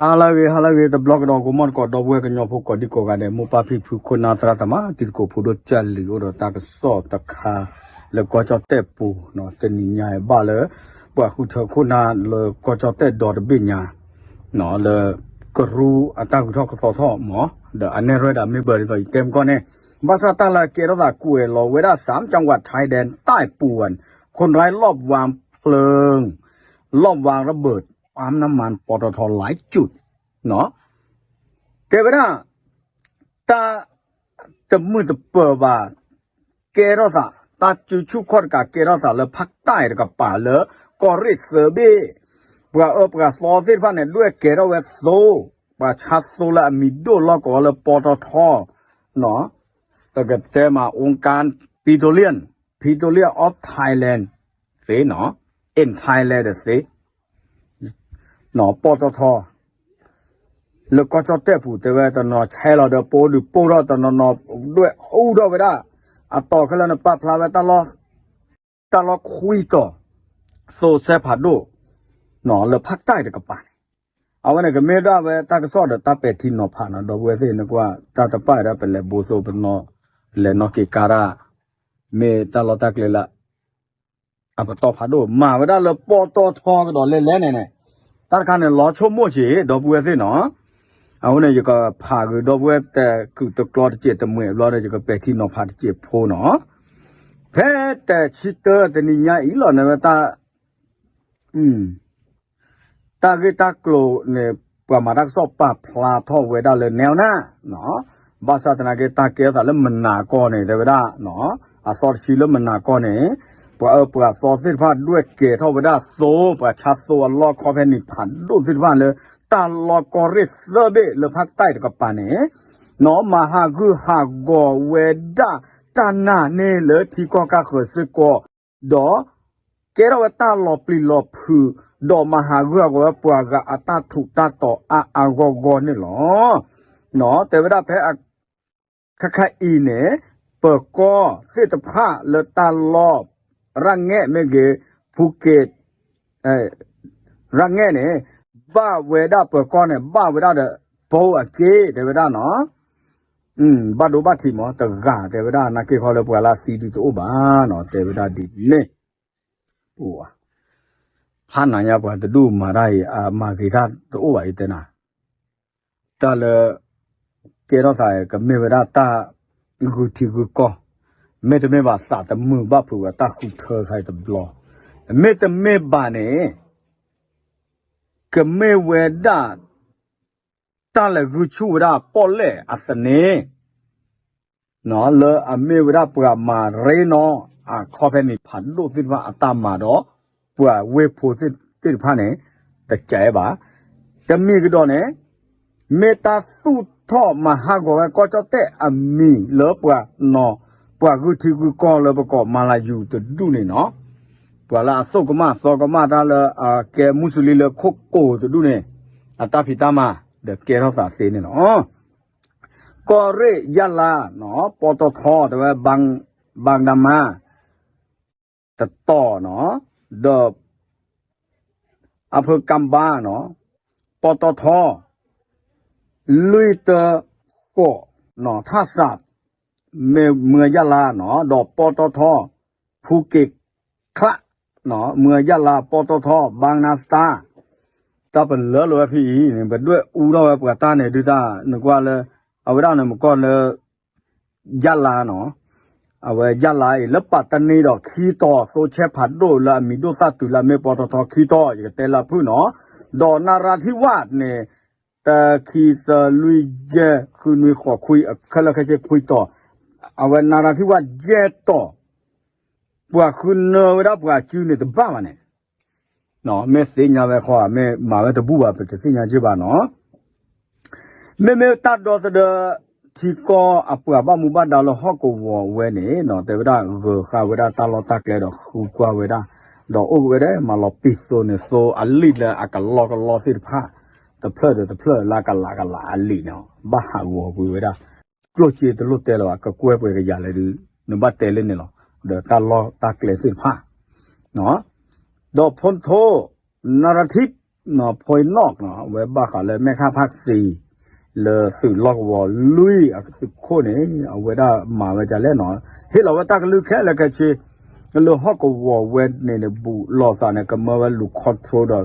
ဟါလၢအဂ့ၤ ဟါလၢအဂ့ၤ တဘျီကဒီး ကမီၣ်တကိး ဒီပုၢ်ဝဲၢ်ကညီဖိကိးဒံကိးဂၤဒဲး မိၢ်ပၢ်ဖံဖု ခိၣ်နၢ်သရၣ်သမါ တံၤသကိးဖိဒိၣ် ကၢ်လံၤ အိၣ်ဒီးတၢ်ကစီၣ်တခါ လၢကီၢ်ကၠီၣ်တဲၣ်ပူၤ တနံၤညါအံၤဘၣ်လၢ ပှၤဃုထၢခိၣ်နၢ်လၢကီၢ်ကၠီၣ်တဲၣ်ဒီတဘ့ၣ်ညါ လၢကရူၢ်အတၢ်ဂုၤထီၣ်ကသီထီၣ်မး ဒီးအနဲၣ်ရွဲၣ်ဒၣ်မ့ၢ်ဘၢၣ်ဒ်သိး ယတဲမကီၢ်န့ၣ် ဘၣ်ဆၣ်တၢ်လၢကဲထီၣ်သးကွဲးလီၤဝဲဒၣ် สามจังหวัดชายแดนใต้ป่วน คนร้ายลอบวางเพลิง ลอบวางระเบิดปั๊มน้ำมัน ปตท หลายจุด တဲဝဲဒၣ် တၢ်တမုာ်တပၢၤဘၣ် ကဲထီၣ်သး တၢ်စုဆူၣ်ခီၣ်တကး ကဲထီၣ်သးလၢ ภาคใต้ တကပၤလၢ ကီၢ်ရ့ၣ်သၢဘ့ၣ် ပှၤအၢပှၤသီသ့ၣ်တဖၣ်န့ၣ် ဒွဲၣ်ကဲထီၣ်ဝဲသိ ပှၤဆါသိလၢအမံၤဒိၣ်လီၢ်ကဝီၤလၢ ပတထ ပကတဲမး องค์การ Petroleum Petroleum of Thailand သ့နီၤ in Thailand သ့ ပတထ လၢကီၢ်ကၠီၣ်တဲၣ်ပူၤ တဲဝဲတနီၤဆဲးလီၤဒီး ပိဒုးပိၢ်ထီၣ် တနီၤနီၤဒွဲၣ်အူထီၣ်ဝဲဒၣ် အတီၤခဲလၢာ်န့ၣ် ပာ်ဖျါဝဲ တၢ်လီၢ်ခွံတီၤ သိစဲဖးဒိၣ် လၢ ภาคใต้ တကပၤန့ၣ် အဝဲန့ၣ်ကမ့ၢ်ဒၣ်ဝဲတၢ်ကစီၣ်ဒီးတၢ်ပဲာ်ထံနီၤဖးနီၤ ဒီပုၢ်ဝဲၢ်သ့ၣ် နကွၢ်တၢ်တပာ်ဒီး ပလဲၤဘိသိပနီၤ လဲၤနီၣ်က့ၤကါတၢ် မ့ၢ်တၢ်လီၢ်တၢ်ကျဲလၢ အပတီၢ်ဖးဒိၣ် မၤဝဲဒၣ်လၢ ပတထ ကဒီးလဲၤလဲၤန့ၣ်န့ၣ် တၢ်တခါန့ၣ် လီၤဆိကမိၣ်ဆံး ဒီပုၢ်ဝဲၢ်သ့ၣ်နီၤ အဃိန့ၣ် ယကဖးဂ့ၤဒီပုၢ်ဝဲၢ်တကူာ်တကျီတစဲးတမှဲာ်ဘျီဒီး ယကပဲာ်ထံနီၤဖးတစဲးဖိနီၤ ဖဲတဆံတၢတနံၤညါအံၤလီၤန့ၣ်ဝဲတၢ် တၢ်ဂ့ၢ်တၢ်ကျိၤန့ၣ် ပှၤမၤတၢ်ကစီၣ်ပာ်ဖျါထီၣ်ဝဲဒၣ်လၢ แนวหน้า ဘၣ်ဆၣ်သနာ်က့ တၢ်ကဲထီၣ်သးလၢမနၤကီၢ်န့ၣ် တဲဝဲဒၣ် အသီတဆံလၢမနၤကီၢ်န့ၣ် ပှၤအၢပှၤသီသ့ၣ်တဖၣ်ဒွဲၣ်ကဲထီၣ်ဝဲဒၣ်သိ ပှၤဆါသိအလီၢ်ခီဖဲန့ၣ်ဖးဒိၣ်သ့ၣ်တဖၣ်လၢ တၢ်လီၢ်ကီၢ်ရ့ၣ်သၢဘ့ၣ်လၢ ภาคใต้ တကပၤန့ၣ် နီၢ်မၤဟးဂုာ်ဟးဂီၤဝဲဒၣ်တၢ်နာ်န့ၢ်လၢထံကီၢ်ကၢ်ဃၢၤစ့ၢ်ကီး ဒီးကဲထီၣ်ဝဲတၢ်လီၤပျံၤလီၤဖုး ဒီးမၤဟးဂုာ်ဟးဂီၤဝဲပှၤဂၤအတၢ်ထူးတၢ်တီၤအါအါဂီၢ်ဂီၢ်န့ၣ်လီၤ. တဲဝဲဒၣ်ဖဲ ခဲခါအံၤန့ၣ် ပၢၤကီၢ်သ့ၣ်တဖၣ်လၢတၢ်လီၢ် ရၣ်ငဲၣ်မ့ၢ်ဂ့ၤ ဖူက့ၣ် ရၣ်ငဲၣ်န့ၣ် ဘၣ်ဝဲဒၣ်ပၢၤကီၢ်န့ၣ် ဘၣ်ဝဲဒၣ်ဒီး ဘိအက့ တဲဝဲဒၣ်နီၤ ဘၣ်ဒိဘၣ်ထံးမး တဂၤတဲဝဲဒၣ် နာ်က့ခီလၢပှၤလၢသံဒုတအိၣ်ဘၣ်နီၤ တဲဝဲဒၣ်ဒ်န့ၣ် ဖးနၤညါပှၤတဒူၣ်မၤတၢ်အံၤ အမၤဂ့ၤတၢ်တအိၣ်ဘၣ်အံၤတဲနၤ တၢ်လၢ ကဲထီၣ်သး ကမ့ၢ်ဝဲဒၣ်တၢ်ဂုာ်ထံဂုာ်ကီၢ် မ့တမ့ၢ်ဘၣ်သးတမုာ်ဘၣ်ဖုးဝဲတၢ်ဃုထၢခါအံၤတဘျီ မ့တမ့ၢ်ဘၣ်န့ၣ် ကမ့ၢ်ဝဲဒၣ် တၢ်လဲၤဂုာ်ဆူၣ်ဝဲဒၣ်ပီၣ်လဲၣ်အသန့ လၢအမ့ၢ်ဝဲဒၣ်ပှၤမၤရ့နီၢ် အခီဖဲန့ၣ်ဖးဒိၣ်သ့ၣ်တဖၣ်အတၢ်မၤဒီး ပှၤဝ့ၢ်ဖိသ့ၣ်တဖၣ်န့ၣ် တကဲဘၣ်. တမံၤကဒီးန့ၣ် မ့ၢ်တၢ်သူၣ်ထီၣ်မၤဟးဂီၤဝဲကီၢ်ကၠီၣ်တဲၣ်အမံၤလၢပှၤနီၢ် ပှၤဂုာ်ထံဂုာ်ကီၢ်လၢပကိးမၤလၤယူၤတဒူၣ်န့ၣ်နီၤ ပှၤလၢအသိၣ်ကမၣ်သီကမၣ်တၢ်လၢအကဲမူစလံလၢခိၣ်ကိၤတဒူၣ်န့ၣ် အတၢ်ဖံးတၢ်မၤ ဒီးကဲထီၣ်သးသ့န့ၣ်လီၤ. ကီၢ်ရ့ၣ်ယၣ်လါ ပီတီထီ တဲဝဲ ဘၣ်ဒါမါ တတီၤနီၤ ဒီး အဖၢကမ်ဘါနီၤ ပီတီထီ လွံၢ်တဃိး ထၣ်စး မၢယၣ်လါနီၤ ဒီးပီတီထီ ဖူက့ၣ်ချၣ် မၢယၣ်လါ ပီတီထီ ဘၣ်နါစတါ တၢ်ပလၢလီၤဝဲဖဲအံၤန့ၣ် ပဒွဲၣ်အူထီၣ်ဝဲပှၤတၢ်န့ၣ် ဒုတၢ်နကွၢ်လၢ အဝဲဒၣ်န့ၣ်မကီၢ်လၢ ယၣ်လါနီၤ အဝဲယၣ်လါအံၤ လၢပာ်တနံၤဒီးခံတီၤ သိဆဲဖးဒိၣ်လၢအမံၤဒိၣ်သၣ်တုၤလၢအမ့ၢ်ပီတီထီခံတီၤ ယကတဲလၢအဖုၣ်နီၤ ဒီးနရၤထံဝၣ်န့ၣ် တၢ ခံ သၢ လွံၢ် ယဲၢ် ဃု နွံ ဃိး ခွံ ခဲလၢာ်ခဲဆ့ခွံတီၤ အဝဲနရၤထံဝၣ်ယဲၢ်တီၤ ပှၤဃုနၢဝဲဒၣ်ပှၤစုန့ၣ်တဘၣ်ဘၣ်န့ၣ် မ့ၢ်သ့ၣ်ညါဝဲဃီ မ့ၢ်မၤဝဲတဘူၣ်ဘၣ် ပတသ့ၣ်ညါက့ဘၣ်နီၤ မ့မ့ၢ်တၢ်ဒီသဒၢ ထံကီၢ်အပှၤဘၣ်မူဘၣ်ဒါလၢဟီၣ်ကဝီၤဝဲန့ၣ် တဲဝဲဒၣ်ဂၢၤဃာ်ဝဲဒၣ်တၢ်လီၢ်တၢ်ကျဲဒီးဃုကွၢ်ဝဲဒၣ် ဒီးအိၣ်ကဝဲဒၣ်မၤလီၤပံာ်သိန့ၣ် သိအလံာ်လၢအကလီကလီသ့ၣ်တဖၣ် တဖျၢၣ်ဒီးတဖျၢၣ်လၢအကလးကလးအလံာ်န့ၣ် ဘၣ်ဟးဂီၤကွံာ်ဝဲဒၣ် ကျိၣ်စ့တလိၣ်တဲလၢၤဘၣ် ကကွဲၢ်ပှဲၤကယၤလဲၣ်ဒုး နဘၣ်တဲလၢန့ၣ်လီၤ ဒီးတၢ်လီၢ်တၢ်ကျဲသ့ၣ်တဖၣ် ဒီးဖိထီ နရၤထံ ဖိအ့နီၣ် အဝဲဘၣ်ဃးလၢမဲၣ်ခၣ်ဖးစံၤ လၢသုးလီၢ်ကဝီၤလွံၢ်အသုးခိၣ်န့ၣ် အဝဲဒၣ်မၤဝဲဒ်လဲၣ်နီၤ ဟ့ၣ်လီၤဝဲတၢ်ကလုၢ်ခဲလၢာ်ခဲဆ့ လၢဟီၣ်ကဝီၤဝဲန့ၣ်န့ၣ် ဘူးလိာ်သးန့ၣ် ကမၢဝဲလူၤ control ဒီး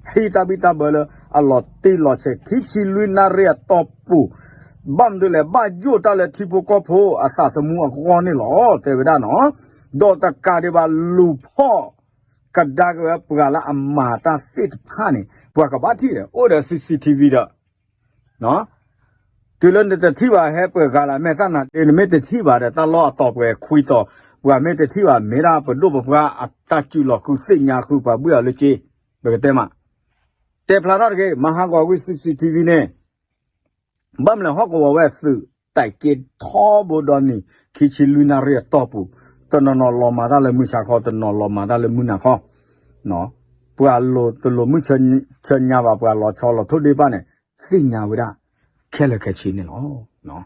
ဟံးတၢ်ဘံၣ်တၢ်ဘၢလၢအလီၤတံၢ်လီၤဆဲး ခံဆံလွံၢ်နၣ်ရံၣ်အတီၢ်ပူၤ ဘၣ်မနုၤလဲၣ် ဘၣ်ယိၣ်တၢ်လၢထံဖိကီၢ်ဖိအသးသမူအဂီၢ်န့ၣ်လီၤ တဲဝဲဒၣ်နီၤ. ဒီးတကးဒံးဘၣ် လူၤဖီၣ် ကဒါက့ၤဝဲပှၤလၢအမၤတၢ်သ့ၣ်တဖၣ်န့ၣ် ပှၤကဘၣ်ထံၣ်ဒီး အိၣ်ဒီး C C T V ဒီး တုၤလၢနတထံၣ်ဘၣ် ဟဲပှဲၤဂၤလၢမဲာ်သၣ်နၤဒ့ နမ့ၢ်တထံၣ်ဘၣ်ဒီး တၢ်လီၢ်အတီၤပှဲၤခွံတီၤ ပှၤမ့ၢ်တထံၣ်ဘၣ် မ့ၢ်ဒၣ်ပဒိၣ်ပပှၢ်အတၢ်စူးလီၤဃုသ့ၣ်ညါဃုပှၤဘှံးအီၤလၢက့ ပကတဲမး တဲဖျါထီၣ်တဂ့ၤ မၤဟးဂီၤကွံာ် C C T V န့ၣ် ဘၣ်မနုၤလဲၣ်ဟီၣ်ကဝီၤဝဲအသုး တၢ်က့ထီဘိဒီနံၤ ခံဆံလွံၢ်နၣ်ရံၣ်အတီၢ်ပူၤ တနီၤနီၤလီၤမၤတၢ်လၢမုၢ်ဆါခီ တနီၤလီၤမၤတၢ်လၢမုၢ်နၤခီ ပှၤလိၤတလိၤမုၢ်ဆၢညါဘၣ် ပှၤလီၤဆီလီၤထိၣ်ဒ့ဘၣ်န့ၣ် သ့ၣ်ညါဝဲဒၣ် ခဲလၢာ်ခဲဆ့န့ၣ်လီၤ.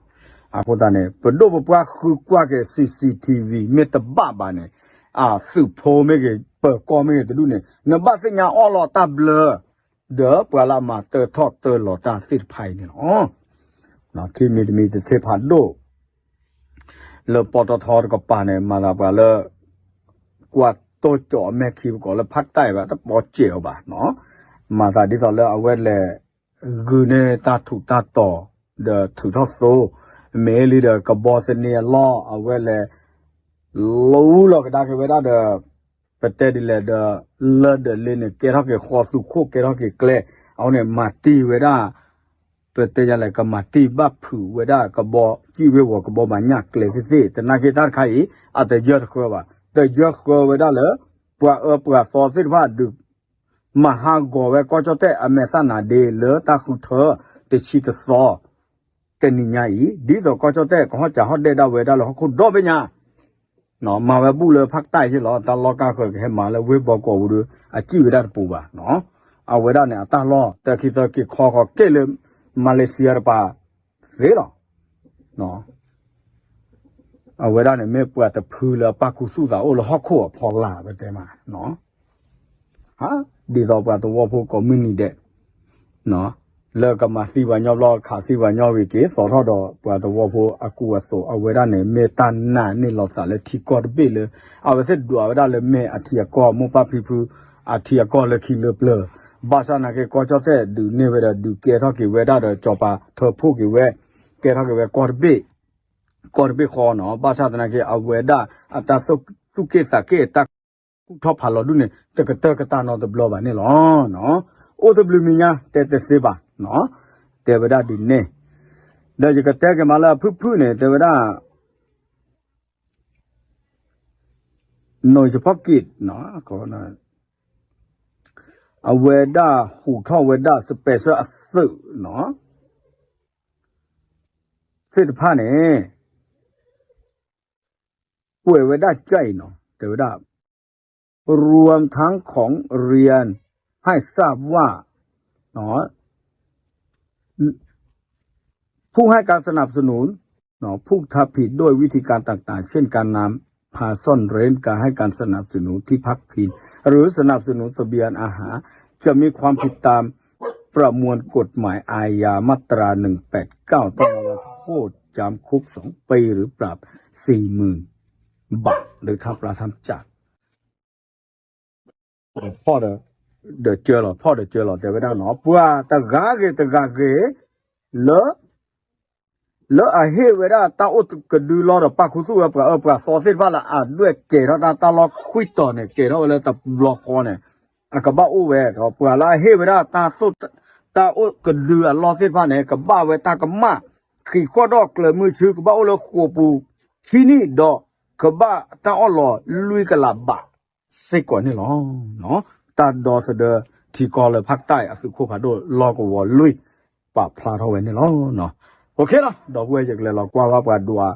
အဃိသတးန့ၣ် ပဒိၣ်ပပှၢ်ဃုကွၢ်က့ၤ C C T V မ့ၢ်တဘၣ်ဘၣ်န့ၣ် အသုးဖိမ့ၢ်ဂ့ၤ ပၢၤကီၢ်မ့ၢ်ဂ့ၤတဒူၣ်န့ၣ် နဘၣ်သ့ၣ်ညါအီၣ်လီၤတၢ်ဘျၢ ဒီးပှၤလၢအမၤတၢထီၣ်တၢလီၤတၢ်သ့ၣ်တဖၣ်အံၤန့ၣ်လီၤ. ခံမံၤတမံၤတထံၣ်ဖးဒိၣ် လၢပီတီထီတကပၤန့ၣ် မၤသးပှၤလၢ ကွၢ်တိၢ်ကၠီၤအမဲာ်ခံပကိးလၢဖးတၢ်ဘၣ် တပီစဲးအီၤဘၣ်နီၤ မၤသးဒ်သိးလၢအဝဲလဲၤ ဂုာ်န့ၢ်တၢ်ထူးတၢ်တီၤ ဒီးထုးထီၣ်သိ မ့ၢ်လံဒီးကဘီသန့အလီၢ် အဝဲလဲၤ လူလီၤကဒါက့ၤဝဲဒၣ်ဒီး ပတဲဒ်လဲၣ်ဒီး လၢၢ်ဒီးလ့န့ၣ် ကဲထီၣ်က့ၤဃီသူခိၣ် ကဲထီၣ်က့ၤကျဲ အဃိန့ၣ် မၤတံၢ်ဝဲဒၣ် ပတဲယၤလဲၣ် ကမၤတံၢ်ဘၣ်ဖုးဝဲဒၣ်ကဘီ စံၣ်ဝ့ၤဝီၤကဘီဘၣ်ညၣ်ကျဲသ့ၣ်သ့ၣ် သနာ်က့တၢ်တခါအံၤ အတယၢၢ်တဃၢဘၣ် တယၢၢ်ဃၢဝဲဒၣ်လၢ ပှၤအၢပှၤသီသ့ၣ်တဖၣ်ဒုး မၤဟးဂီၤဝဲကီၢ်ကၠီၣ်တဲၣ်အမဲာ်သၣ်နၤဒ့လၢတၢ်ဃုထၢ တဆံတသီ တနံၤညါအံၤ ဒ်သိးကီၢ်ကၠီၣ်တဲၣ်ကဟီၣ်စးဟီၣ်ဒဲးဒၣ်ဝဲဒၣ်လၢဟီၣ်ခိၣ်ဒီဘ့ၣ်ညါ မၤဝဲဘူၣ်လၢဖးတၢ်ယ့ၢ်လီၤ တၢ်လီၢ်ကါဃၢၤကဟဲမၤလၢဝ့ၢ်ဘီကီးပူၤဒီး အစံၣ်ဝဲဒၣ်တပူၤဘၣ်နီၤ အဝဲဒၣ်န့ၣ် အတၢ်လီၢ်တၢ်ခံသၢက့ၤခီဃီၤက့ၣ်လၢ မၤလ့းစံယါတပၤသ့လီၤ အဝဲဒၣ်န့ၣ်မ့ၢ်ပှၤတဖုလၢအပၣ်ခူသူၣ်သးအိၣ်လၢဟီၣ်ခိၣ်အဖီလာ် ပတဲမး ဒ်သိးပှၤသဝီဖိကိးမုၢ်နံၤဒဲး လၢကမၤသံပှၤညီဘျီ ခးသံပှၤညီဝံၤက့ၤ သီထီၣ်ဒီးပှၤသဝီဖိအကူအသိး အဝဲဒၣ်န့ၣ် မ့ၢ်တၢ်နာ်န့ၢ်လီၤသးလၢထံကီၢ်တဘ့ၣ်လၢ အဝဲသ့ၣ်ဒွးဝဲဒၣ်လၢမ့ၢ်အထံအကီၢ် မိၢ်ပၢ်ဖံဖု အထံအကီၢ်လၢခံလၢပျၢၤ ဘၣ်ဆၣ်သနာ်က့ ကီၢ်ကၠီၣ်တဲၣ်ဒုးန့ၢ်ဝဲဒီး ဒုးကဲထီၣ်က့ၤဝဲဒၣ်ဒီး စီၤပၤထၢဖှိၣ်က့ၤဝဲ ကဲထီၣ်က့ၤဝဲကီၢ်တဘ့ၣ် ကီၢ်တဘ့ၣ်ဃီနီၤ ဘၣ်ဆၣ်သနာ်က့ အဝဲဒၣ်အတၢ်သူၣ်က့ၣ်သးက့ၣ် တၢ်ကူၣ်ထီၣ်ဖးလီၤဒုးန့ၣ် တကတၢၢ်ကတၢၢ်နီတဘျီဘၣ်န့ၣ်လီၤ. အိၣ်တဘျုးမံၤညါ တဲတသ့ဘၣ်, တဲဝဲဒၣ်ဒ်န့ၣ်, ဒီးယကတဲက့ၤမးလၢအဖုၣ်ဖုၣ်န့ၣ် တဲဝဲဒၣ် နီၢ်ယဖီၣ်က့း အဝဲဒၣ်ဟူးထီၣ်ဝဲဒၣ် special အသုး သ့ၣ်တဖၣ်န့ၣ် ကွဲးဝဲဒၣ်ကအံၤနီၤ တဲဝဲဒၣ် รวมทั้งของเรียนให้ทราบว่า ผู้ให้การสนับสนุน ผู้กระทำผิดด้วยวิธีการต่างๆ เช่นการนำพาซ่อนเร้น การให้การสนับสนุนที่พักพิง หรือสนับสนุนเสบียงอาหาร จะมีความผิดตามประมวลกฎหมายอาญามาตรา หนึ่งแปดเก้า ต้องระวังโทษจำคุกสองปี หรือปรับสี่หมื่นบาท หรือทั้งประหารทั้งจำ ဖီၣ်ဒီး ဒီးကၢလီၤ ဖီၣ်ဒီးကၢလီၤ တဲဝဲဒၣ်နီၤ ပှၤတဂၤဂ့ၤတဂၤဂ့ၤ လၢ လၢအဟ့ၣ်ဝဲဒၣ်တၢ်အိၣ်ကဒုလီၤဒီး ပၣ်ခူသူၣ်ဝဲပှၤအၢပှၤသီသ့ၣ်တဖၣ်လၢ အဒွဲၣ်ကဲထီၣ်တၢ်တၢ်လီၢ်ခွံတီၤန့ၣ် ကဲထီၣ်ဝဲလၢတဘျီဃီန့ၣ် အကဘၣ်အိၣ်ဝဲဒီး ပှၤလၢအဟ့ၣ်ဝဲဒၣ်တၢ်သိၣ် တၢ်အိၣ်ကဒုအလီၢ်သ့ၣ်တဖၣ်န့ၣ် ကဘၣ်ဝဲတၢ်ကမၣ် ဃံးဃီၣ်ဒီးကျၢၤမုၢ်ဆူ ကဘၣ်အိၣ်လၢဃိာ်ပူၤခံနံၣ်ဒီး ကဘၣ်တၢ်အီၣ်လီၤလွံၢ်ကလးဘး စ့ၢ်ကီးန့ၣ်လီၤ. တၢ်ဒီသဒၢထံကီၢ်လၢဖးတၢ်အသုးခိၣ်ဖးဒိၣ်လီၢ်ကဝီၤလွံၢ် ပာ်ဖျါထီၣ်ဝဲန့ၣ်လီၤ. အိၣ်ခ့လီၤ ဒီပုၢ်ဝဲၢ် ယကလဲၤလီၤကွၢ်ဘၣ်ပှၤဒွး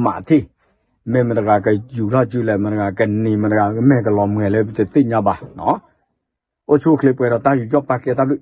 မးထံၣ် မ့ၢ်မတဂၤကယူၤထီၣ်စုလဲၣ် မတဂၤကနံၤ မတဂၤကမဲာ်ကလီၤမဲာ်လၢပတသ့ၣ်ညါဘၣ်. အိၣ်ဆူၣ်အိၣ်ချ့ပှဲၤဒီးတၢ်ယူးယီၣ်ပာ်ကဲတၢ်ဘျုး